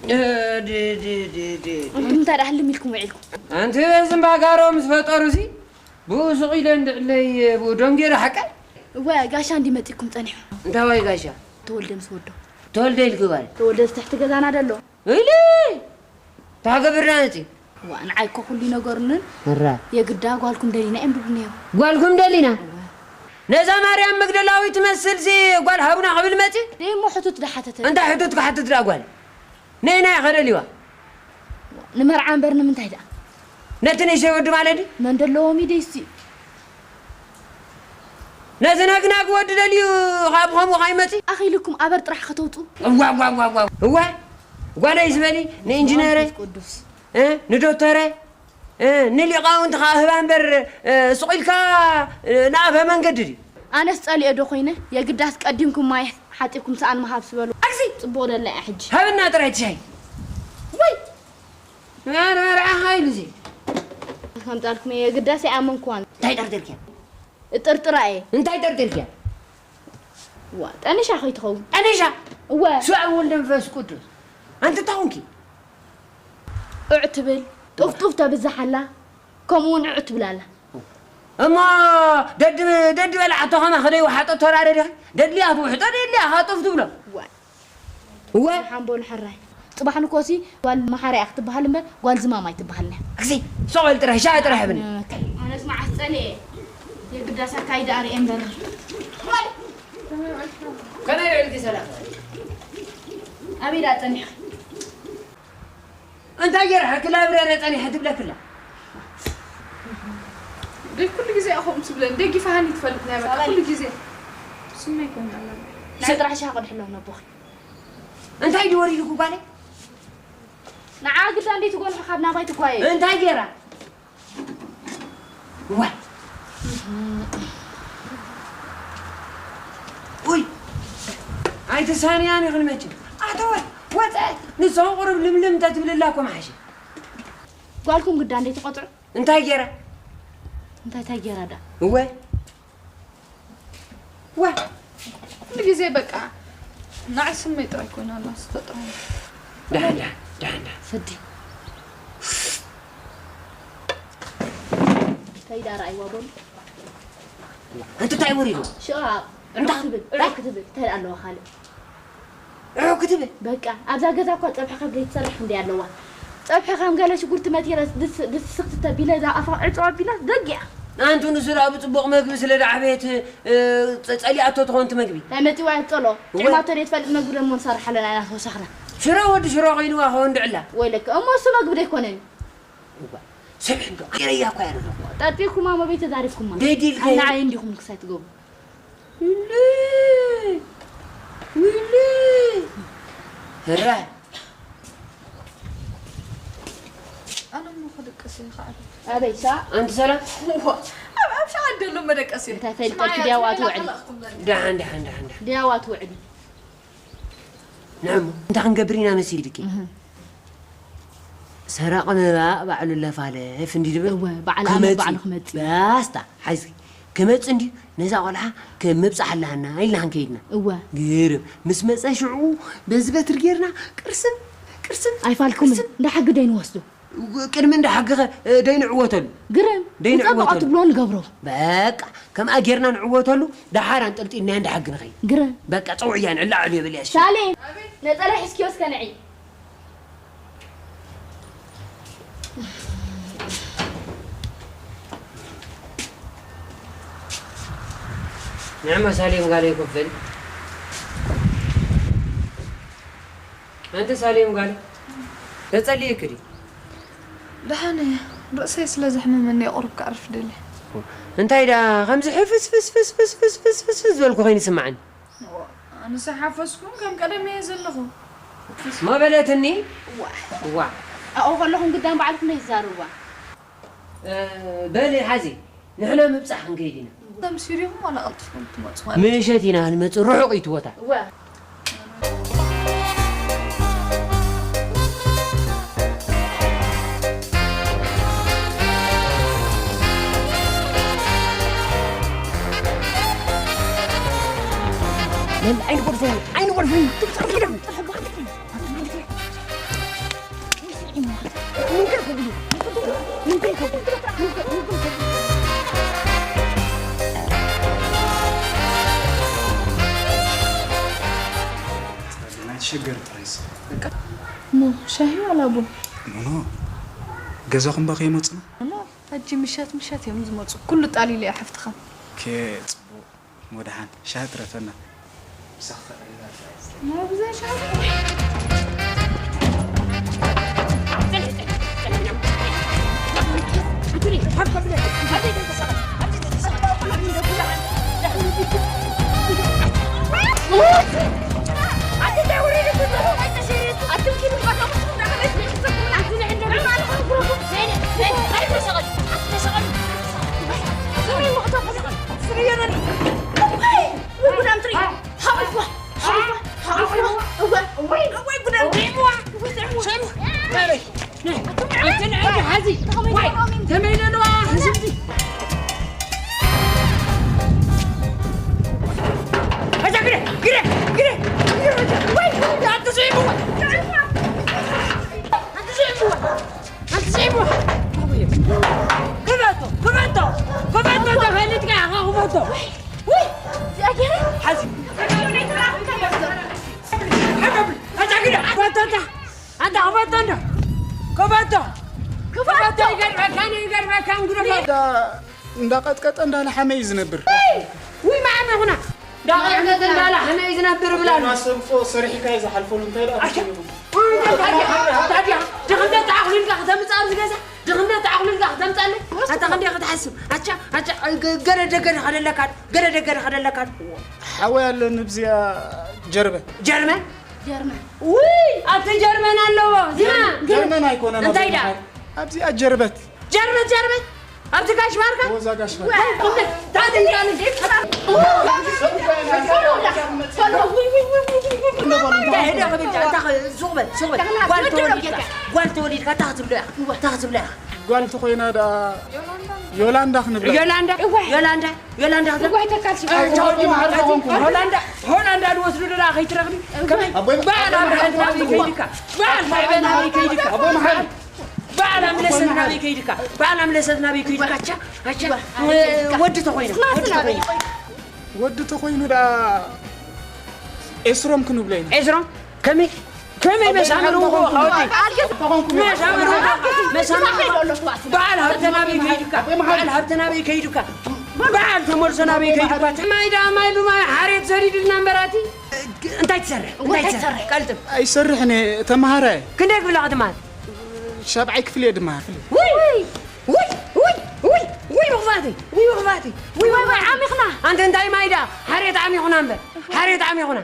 እ፣ ድ-፣ ድ-፣ ድ-፣ ድ-፣ ድ-፣ እንታይ ደኣ ህልም ኢልኩም ውዒልኩም? ኣንቲ በዚ እምባጋሮ ምስ ፈጠሩ እዚ ብኡ ሱቕ ኢለ እንድዕለይ ብኡ ደንጊረ ሓቀይ? እወ፣ ጋሻ እንዲ መጺእኩም ጸኒሑ። እንታይ ወይ ጋሻ? ተወልደ ምስ ወዶ። ተወልደ ኢልኪ ጓል? ተወልደ እዚ ትሕቲ ገዛና ደሎ። ኢሊ! ታገብርና ነጺ? ዋ፣ ንዓይ እኮ ኩሉ ይነገሩንን እራ። የግዳ ጓልኩም ደሊና እዮም ብሉኒ እዮም። ጓልኩም ደሊና? እወ። ነዛ ማርያም መግደላዊት ትመስል ሲ ጓል ሃቡና ክብል መጺ? ደይ እሞ ሕቱት ደሓተተ። እንታይ ሕቱት ክሓትት ደኣ ጓል? ነይና ኢኻ ደልዋ? ንመርዓ እምበር ንምንታይ ደኣ? ነቲ ንእሽተይ ወዲ ማለት ድዩ? መን ደለዎም እዩ ደይሲ? ነዚ ነግናግ ወዲ ደልዩ ካብ ከምኡ ካይመጺ? ኣኺልኩም ኣበር ጥራሕ ከተውጡ? እዋ፣ እዋ፣ እዋ፣ እዋ። እዋ፣ ጓለይ ዝበሊ ንኢንጂነረ፣ መንፈስ ቅዱስ። እ፣ ንዶክተረ፣ እ፣ ንሊቃውንቲ ከኣ ህባ እምበር፣ እ፣ ስቕ ኢልካ፣ እ፣ ንኣፈ መንገዲ ድዩ? ኣነስ ጸሊኤ ዶ ኮይነ? የግዳስ ቀዲምኩም ማይ ሓጺብኩም ሰኣን ምሃብ ስበሉ። ኣግዚ! ጽቡቕ ደላ እያ ሕጂ። ሃብና ጥራይ እቲ ሻሂ። ወይ! መርዓ ኢሉ እዚ። ከምጻልኩም እየ፣ የግዳስ ኣይኣመንኩዋን። እንታይ ጠርጢርክያ? እጥርጥራ እየ። እንታይ ጠርጢርክያ? ዋ፣ ጠኒሻ ከይትኸውን። ጠኒሻ? እወ። ስዋ ወልደ መንፈስ ቅዱስ። ኣንቲ እንታይ ኮንኪ? ዑዕ ትብል፣ ጡፍጡፍ ተብዝሕ ኣላ፣ ከምኡ እውን ዑዕ ትብል ኣላ። እሞ ደድ-፣ ደድ በልዓቶ ከማኺ ደይወሓጦ ተራረ ዲኺ? ደድልያ ትውሕጦ፣ ደድልያ ከኣ ጡፍ ትብሎ። ዋይ። እወ። ሓምቦል ሕራይ። ጽባሕ ንኮሲ ጓል መሓርያ ክትበሃል እምበር ጓል ዝማም ኣይትበሃልን እያ። ኣክሲ፣ ሶቕ በል ጥራይ፣ ሻሂ ጥራይ ሃብኒ። ኣነስ መዓስ ጸሊኤ። የግዳስ ኣካይዳ ኣርእየ እምበር። ከመይ ውዕልኪ ሰላም? ኣበይ ደኣ ጸኒሕኺ? እንታይ ገይርሓ ክላብረረ ጸኒሐ ትብለክላ? ደይ ኩሉ ግዜ ኢኹም ትብለኒ፣ ደጊፋሃኒ ትፈልጥ ናይ በቃ ኩሉ ግዜ። ስመይ ኮይኑ ኣለና። ናይ ጥራሕ ሻሂ ቅድሕሎም ነቦኺ። እንታይ ድዩ ወሪዱኩ ጓለይ? ንዓ ግዳ እንዴት ትጎንሑ ካብ ናባይ ትጓየ? እንታይ ገይራ? ዋ። ኡይ። ኣይተሳንያን ኢኽን መቸም። ኣተወ፣ ወጸ፣ ንስኹም ቁሩብ ልምልም እንተትብልላ እኮ መሓሸ። ጓልኩም ግዳ እንዴት ትቆጥዑ? እንታይ ገይራ? እንታይ፣ እንታይ ገይራ ዳ? እወ። ዋ። ኩሉ ግዜ በቃ ንዓይ ስመይ ጥራይ ኮይና ኣላ፣ ስተጥራ። ደሓን፣ ደሓን፣ ደሓን፣ ደሓን። ስዲ። ከይዳ ረኣይዋ በሉ። ኣንቲ እንታይ ወሪዱ? ሽቓቕ። እንታይ? ዕዑ ክትብል፣ ዕዑ ክትብል፣ እንታይ ኣለዋ ካልእ? ዕዑ ክትብል? በቃ፣ ኣብዛ ገዛ እኳ ጸብሒ ካብ ዘይትሰርሕ ክንደይ ኣለዋ። ጸብሒ ከም ገለ ሽጉርቲ መቲረ ድስ-፣ ድስቲ ስኽቲ ተቢለ እዛ ኣፋ ዕጹ ኣቢላ ደጊኣ። ኣንቱ ንሱ ደኣ ብጽቡቕ መግቢ ስለ ደዓበየት፣ እ፣ ጸ-፣ ጸሊኣቶ ትኾን እቲ መግቢ። ናይ መጺዋ እያ ትጸልኦ። እወ። ጥዕማቶ ደይ ትፈልጥ መግቢ ደሞ ንሰርሓለን ኣይና ተወሳኽና። ሽሮ ወዲ ሽሮ ኮይንዋ ኸው እንድዕላ። ወይለከ፣ እሞ እሱ መግቢ ደይኮነን። እዋ፣ ስምዒ እንዶ፣ ገይረያ እኳ እያ ዘለኹ። ጠርጢርኩማ መበይ ተዛሪብኩማ? ደይ ዲልካ? ኣይ፣ ንዓይ እንዲኹም ክሳይ ትገብሩ። ዊሊ! ዊሊ! ህረ! ኣነ እሞ ክድቅስ እየ፣ ከዓል። ኣበይ፣ ሻ? ኣንቲ ሰላም? እዋ፣ ኣብ፣ ኣብ ሸዓ ደሎ መደቀሲ። እንታይ ፈልጠኪ ስማያ፣ ድያዋ ስማያ ትውዕሊ? ላዕላ ኣኽትም ዘርጊ። ደሓን፣ ደሓን፣ ደሓን፣ ደሓን። ድያዋ ትውዕሊ? ንዕሙ፣ እንታይ ክንገብር ኢና መሲልኪ? እህ። ሰራቒ መባእ ባዕሉ ለፋልፍ እንዲ ድብል እወ፣ በዓል ኣመት ክመጽእ ባዕሉ እዩ። ክመጽእ እዩ። ባስታ፣ ሓይዝኪ። ክመጽእ እንድዩ፣ ነዛ ቆልዓ ከም ምብጻሕ ኣለሃና ኢልና ክንከይድና። እወ። ግርም። ምስ መጸ ሽዑ በዚ በትሪ ጌርና ቅርስም፣ ቅርስም፣ ኣይፋልኩምን። ቅርስም። እንዳ ሓጊ ደይንወስዶ። ቅድሚ እንዳ ሓጊኸ ደይንዕወተሉ። ግርም። ደይንዕወተሉ። ንጸብዖ ትብሎ ንገብሮ። በቃ፣ ከምኣ ጌርና ንዕወተሉ፣ ደሓር ኣንጠልጢልናዮ እንዳ ሓጊ ንኸይድ። ግርም። በቃ፣ ጸውዕያ ንዕላ ዕልዮ በልያ እሺ። ሳሌም፣ ነጸላ ሒዝኪዮ እስከ ንዒ። ንዕማ ሳሌም ጋለይ ኮፍ በሊ። ኣንቲ ሳሌም ጓል፣ ተጸሊእኪ ድዩ? ደሓን እየ። ርእሰይ ስለ ዘሕምመኒ እየ ቁሩብ ከዕርፍ ደልየ። እንታይ ደኣ ከምዚ ሕፍስ ፍስ ዝበልኩ ኮይኑ ይስምዓኒ? ኣነስ ኣይሓፈስኩን፣ ከም ቀደም እየ ዘለኹ። ማ በለትኒ? ዋእ። ዋእ። ኣብኡ ከለኹም ግዳም ባዕልኩም ዶ ትዛረብዋ? እ፣ በሊ ሓዚ፣ ንሕና ምብጻሕ ክንከይድ ኢና። ተምሲሉ ኢኹም ዋላ ቀልጢፍኩም ትመጹ ማለት? ምሸት ኢና ንመጽእ፣ ርሑቕ እዩ እቲ ቦታ። እወ። ኣይንቆርፍን፣ ኣይንቆርፍን። ናይ ትሸገር ጥራይስ። በቃ። እሞ ሻሂ ዋላ ቡን? ኖ፣ ኖ። ገዛኹም ባ ከይመጹና? ኖ፣ ኖ። ሕጂ ምሸት ምሸት እዮም ዝመጹ። ኩሉ ጣሊሉ እያ ሓፍትኻ። ኦኬ፣ ጽቡቕ። ወደሓን ሻሂ ትረፈና። ምሳኽ ተቐይራ ጥራይስ። ኖ፣ ብዘይ ሻሂ። ክፈቶ፣ ክፈቶ፣ ክፈቶ፣ ተፈሊጥካ ኢኻ፣ ክፈቶ። ውይ፣ እዚኣ ገይረ? ሓዚ። ሓጋብል፣ ሓጋግዳ፣ ክፈቶ እንታ። ኣንታ ክፈቶ እንዶ። ክፈቶ። ክፈቶ። ክፈቶ፣ ይገርመካ፣ ይገርመካ፣ እንግዶ። እንዳ-፣ እንዳቐጥቀጠ እንዳለሓመ እዩ ዝነብር። ውይ፣ ውይ፣ መዓመ ይኹና። እንዳቐጥቀጠ እንዳለሓመ እዩ ዝነብር ብላ። ማሰንቆ ሰሪሕካ እዩ ዝሓልፈሉ፣ እንታይ ደኣ ኣሸ-፣ ትብሉ? ታዲያ፣ ታዲያ፣ ድኽነት ኣኹሊልካ ከተምጽእ ኣብዚ ገዛ? ድኽነት ኣኹሊልካ ከተምጻለይ? ኣታ ክንደይ ክትሓስብ? ኣቻ፣ ኣቻ፣ ገ-፣ ገለ ደገ ከደለካ፣ ገለ ደገ ከደለካ። ሓወይ ኣለኒ ብዚኣ ጀርመን። ጀርመን? ጀርመን። ውይ፣ ኣብቲ ጀርመን ኣለዎ። ዚማ። ጀርመን ኣይኮነን፣ እንታይ ደኣ? ኣብዚኣ ጀርበት። ጀርበት፣ ጀርበት። ኣብቲ ጋሽ ባርካ? ወዛ ጋሽ ባርካ። ወይ፣ ቁም፣ ታዲያ እንታይ? ሄደ፣ ሄደ፣ ሄደ፣ ሱቕ በል፣ ሱቕ በል። ጓል ተወሊድካ፣ ጓል ተወሊድካ፣ እንታይ ክትብሎ ኢኻ? እንታይ ክትብሎ ኢኻ? ጓል ተኾይና ደኣ ዮላንዳ ክንብላ። ዮላንዳ፣ እወ። ዮላንዳ፣ ዮላንዳ ክትብል። እወ፣ ተካልሲ። እ፣ ሆላንዳ፣ ሆላንዳ ዝወስዱ ደኣ ከይትረኽቢ። ከመይ? ኣቦይ፣ በዓል ኣቦይ፣ ኣቦይ፣ ናበይ ከይድካ? በዓል ናበይ ከይድካ? ኣቦይ መሓሪ። በዓል ኣምለሰት ናበይ ከይድካ? በዓል ኣምለሰት ናበይ ከይድካ? ኣቻ፣ ኣቻ፣ ወዲ ተኾይኑ፣ ወዲ ተኾይኑ። ወዲ ተኾይኑ ደኣ ኤስሮም ክንብሎ ኢና። ኤስሮም? ከመይ፣ ከመይ ኣቦይ መሳምሩ መሓሪ እኮ ተኾንኩም። ኣወደይ። ተኾንኩም። መሳምሩ እኮ፣ መሳምሩ እኮ። በዓል ሃብተ ናበይ ከይድካ? ኣቦይ መሓሪ። በዓል ሃብተ ናበይ ከይድካ? በዓል ተመልሶ ናበይ ከይድካ? ማይ ደኣ ማይ ብማይ ሓሬት ሰዲድልና እምበራቲ። እንታይ ትሰርሕ? እንታይ እንታይ ትሰርሕ? ትሰርሕ? ቀልጥፍ። ኣይሰርሕን እየ፣ ተምሃራይ። ክንደይ ክፍሊ ኢኻ ትምሃር? ሻብዓይ ክፍሊ እየ ድምሃር። ውይ! ውይ! ውይ! ውይ! ውይ! ውይ! ውይ! ውይ! ውይ! ውይ! ውይ! ዓሚኽና። ኣንተ እንታይ ማይ ደኣ? ሓሬት ዓሚኹና እምበር። ሓሬት ዓሚኹና።